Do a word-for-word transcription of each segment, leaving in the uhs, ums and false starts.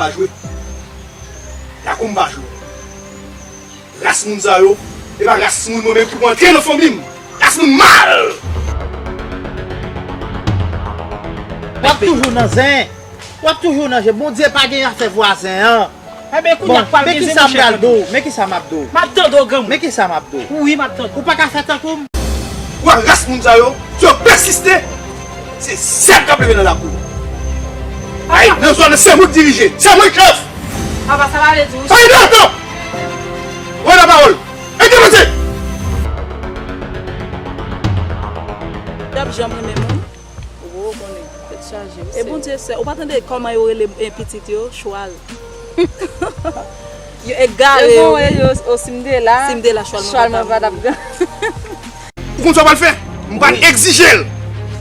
pa jwe. Lakou m pa jwe. Ras moun sa yo, e pa ras moun mwen menm ki pou antre nan fanmi m. Ras moun mal! W ap toujou nan zen. W ap toujou nan zen. Bondye pa gen afè vwazen an. Enben, kounye a k pral gen zen, monchè. Men kisa m pral di w? Men kisa m ap di w? M ap tande w, granmoun. Men kisa m ap di w? Wi, m ap tande w. Ou pa ka fè tankou m. Ou wè ras moun sa yo, si yo pèsiste, se zèb k ap leve nan lakou. Ay, nan zòn nan, se mwen k dirije, se mwen k chèf. Papa, sa pa vle di w. Sa vle di w! Wè lapawòl! Ede mwen se! W ap janm renmen moun. Ou konnen, tèt chaje, wi. E Bondye sè, ou pa tande kòman yo rele, e, pitit yo? Chwal. Yo egare, wi. Yo, o, si m te la, si m te la, chwal mwen pa t ap. Ou konn sa w pral fè? M pral egzije l.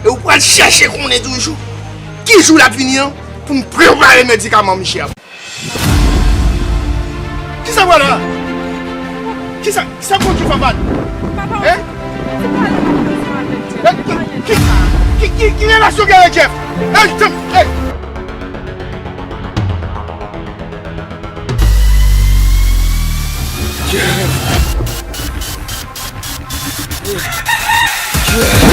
E ou pral chèche konnen toujou ki jou l ap vini an pou m prepare medikaman misye a. Kisa w la? Kisa, kisa Bondye fè mal? Papa, hein? Ou di pale ansanm avèk Jeff. Ki, ki, ki, ki, ki relasyon gen avèk Jeff? Hey, Jeff, hey! Jeff! Jeff!